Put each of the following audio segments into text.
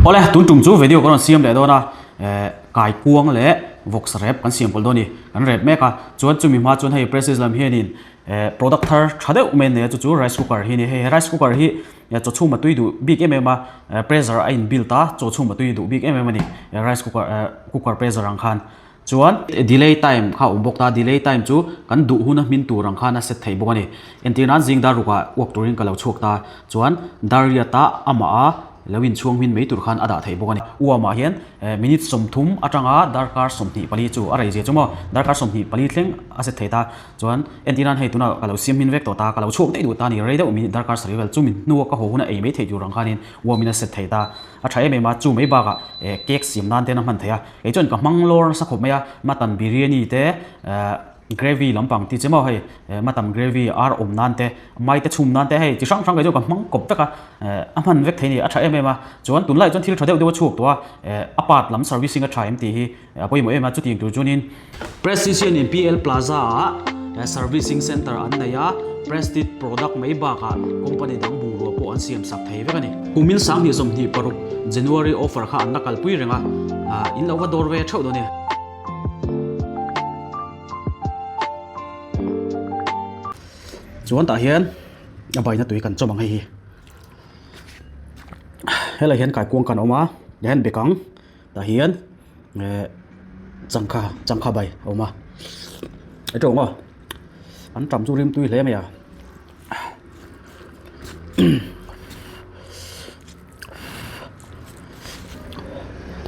Awle, tun tum chu video ka rawn siam leh dawn a, eh, kaikuang leh vawksa rep kan siam pawlh dawn a ni, kan rep mek a, chuan chumi hma chuan hei Prestige lam hianin eh product thar tha deuh mai a nei a, chu chu rice cooker hi a ni, hei he rice cooker hi chaw chhum a tui duh bik em em a, eh pressure a in built a, chaw chhum a tui duh bik em em a ni, rice cooker eh cooker pressure ang khan. Chuan delay time kha a awm bawk ta, delay time chu kan duh huna hmin tur ang khan a set theih bawk a ni. Entir nan zing dar rukah uak turin ka lo chhuak ta, chuan dar riata amah a lo inchhuang hmin mai tur khan a dah theih bawk a ni. Uamah hian minute 30 atanga darkar 24 chu a rei zia chu maw, darkar 24 thleng a set thei ta. Chuan entir nan hei tunah ka lo siam hmin vek tawh ta, ka lo chhuak daih duh ta a ni, rei deuh minute darkar sarih vel chu min hnua ka haw huna ei mai theih tur ang khanin uamin a set thei ta. A tha em em a, chu mai bakah eh cake siam nan te an hman thei a, kei chuan ka hmang lawr nasa khawp mai a, mutton biryani te eh gravy lampang tih che maw hei eh mutton gravy ar awm nan te mai te chhum nan te hei chi hrang hrang kei chuan ka hmang kawp vek a, eh a hman vek thei a ni, a tha em em a, chuan tunlaiah chuan thil tha deuh deuh a chhuak tawh a, eh a part lam servicing a tha em tih hi a pawimawh em a, chutiang tur chuanin Precision in PL Plaza ah servicing center an nei a, Prestige product mai bakah company dang bungrua pawh an siam sak thei vek a ni. Kumin 2026 January offer kha an la kalpui reng a, in lo va dawr ve theuh dawn e. Chuan tah hian a baina tui kan chawm ang hei hi. Helai hian kaikuang kan awm a, tah hian bekang. Tah hian eh changkha changkha bai a awm a a tawng aw an tam chu rim tui hle mai a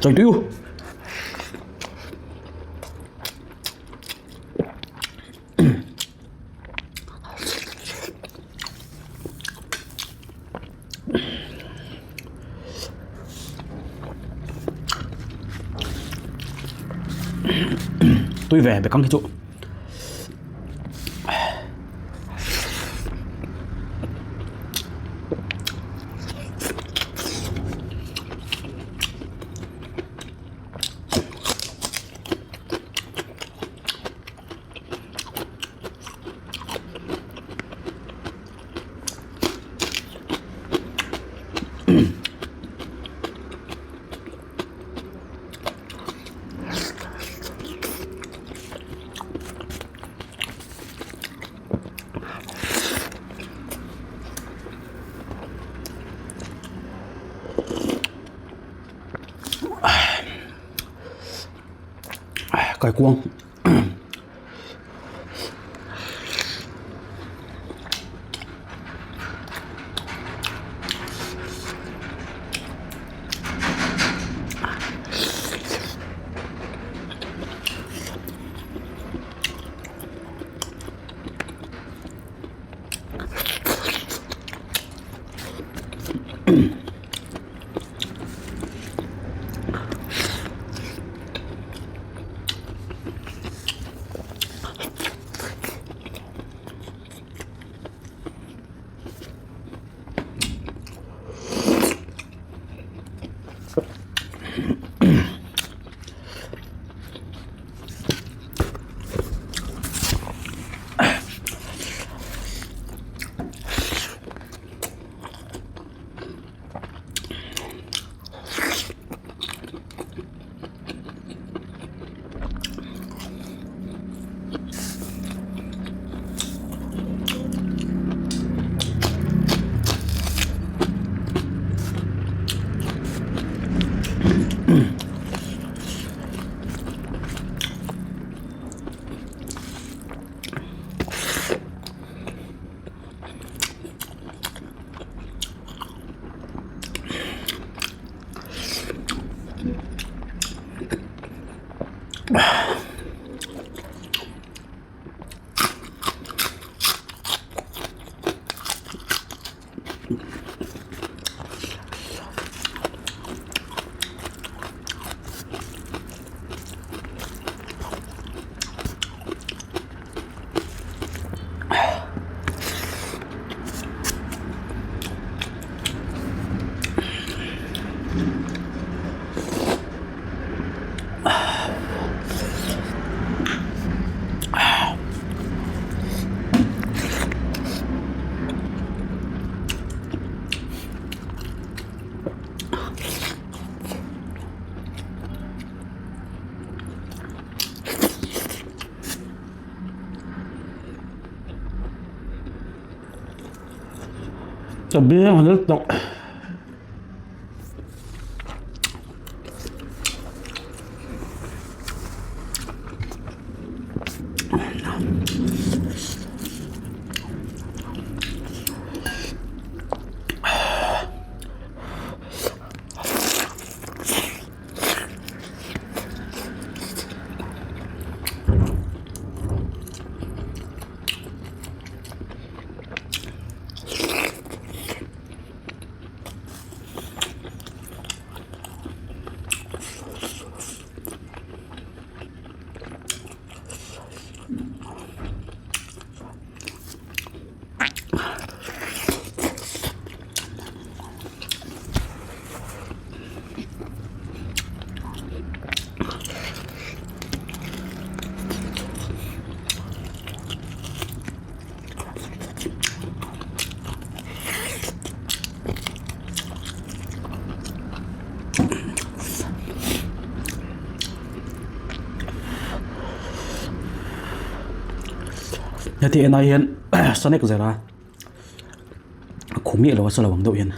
chawi tui u. Tui ve bekang hi chu. Kaikuang. Ka beng a nal tawh. Heti enah hian sanek zela a khum miah lo a sa lo ang deuh hian.